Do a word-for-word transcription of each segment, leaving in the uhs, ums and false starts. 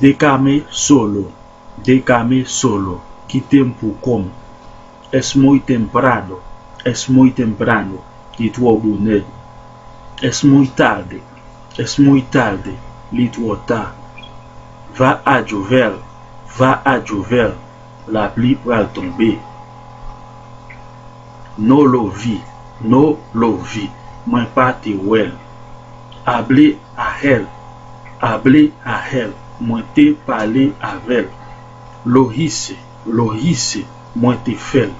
Déjame solo, déjame solo, kite m pou kò m. Es muy temprano, es muy temprano, li twò bonè. Es muy tarde, es muy tarde, li twò ta. Va a llover, va a llover, lapli pral tonbe. No lo vi, no lo vi, mwen pa te wè l. Hablé a él, hablé a él, mwen te pale avè l. Lo hice, lo hice, mwen te fè l.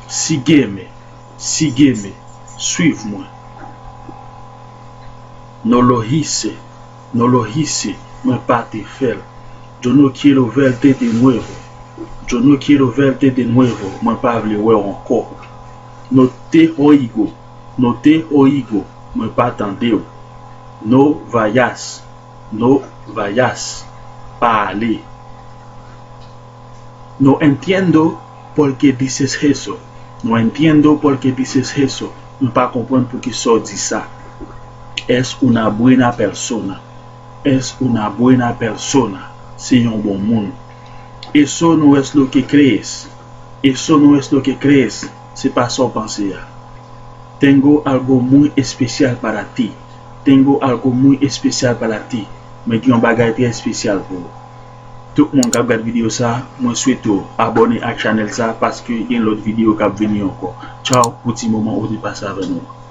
Sígueme, sígueme, swiv mwen. No lo hice, no lo hice, mwen pa te fè l. Yo no quiero verte de nuevo, yo no quiero verte de nuevo, mwen pa vle wè w ankò. No te oigo, no te oigo, mwen pa tande w. No vayas, no vayas, pa ale. No entiendo por qué dices eso, no entiendo por qué dices eso, mwen pa konprann poukisa w di sa. Es una buena persona, es una buena persona, se yon bon moun. Eso no es lo que crees, eso no es lo que crees, se pa sa w panse a. Tengo algo muy especial para ti, tengo algo muy especial para ti, mwen gen yon bagay trè espesyal pou ou. Tout moun k ap gad videyo sa, mwen swete w abòne ak chanèl sa paske gen lòt videyo k ap vini ankò. Tchaw pou ti moman ou te pase avè nou an.